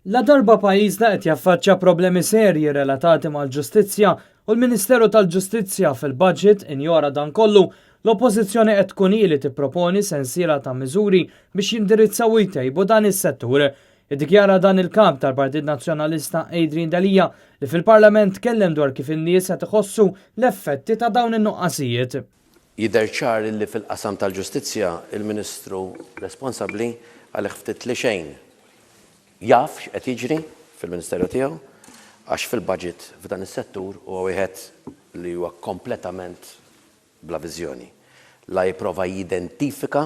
Ladarba pajjiżna qed jaffaċċja problemi serji relatati mal-ġustizzja u l-Ministeru tal-Ġustizzja fil-budget injora dan kollu, l-Oppożizzjoni qed tkun hi li tipproponi sensiela ta' miżuri biex jindirizzaw u jtejbu dan is-settur. Iddikjara dan il-Kap tal-Partit Nazzjonalista Adrian Delia li fil-Parlament tkellem dwar kif in-nies qed iħossu l-effetti ta' dawn in-nuqqasijiet. Jidher ċar li fil-qasam tal-ġustizzja il-Ministru responsabbli għalih ftit li xejn jaf x'qed jiġri fil-Ministeru tiegħu għax fil-budget f'dan is-settur huwa wieħed li huwa kompletament bla viżjoni. La jipprova jidentifika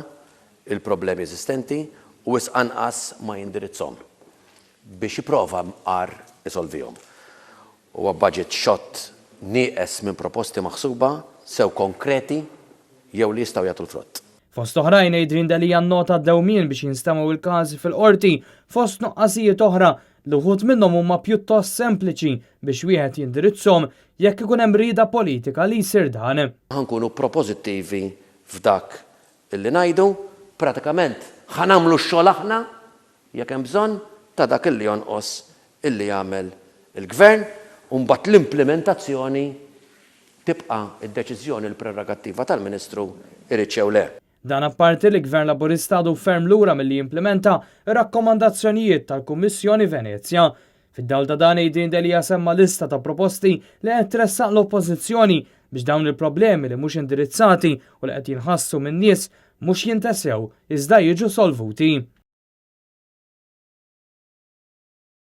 l-problemi eżistenti u wisq anqas ma jindirizzhom biex jipprova mqar isolvihom. Huwa budget xott nieqes minn proposti maħsuba sew konkreti jew li jistgħu jagħtu l-frott. Fost oħrajn, Adrian Delia nnota d-dewmien biex jinstemgħu il-każi fil-qorti fost nuqqasijiet oħra li wħud minnhom huma pjuttost sempliċi biex wieħed jindirizzhom jekk ikun hemm rieda politika li jsir dan. Ħa nkunu propożittivi f'dak li ngħidu, pratikament ħa nagħmlu x-xogħol aħna jekk hemm bżonn, ta' dak li jonqos illi jagħmel il-Gvern u mbagħad l-implimentazzjoni tibqa' d-deċiżjoni l-prerogattiva tal-Ministru iridx jew le. Dan apparti li Gvern Laburista għadu ferm lura milli jimplimenta r-rakkomandazzjonijiet tal-Kummissjoni Venezja. Fid-dawl ta' dan Adrian Delia semma lista ta' proposti li qed tressaq l-Oppożizzjoni biex dawn il-problemi li mhux indirizzati u li qed jinħassu min-nies mhux jintesew iżda jiġu solvuti.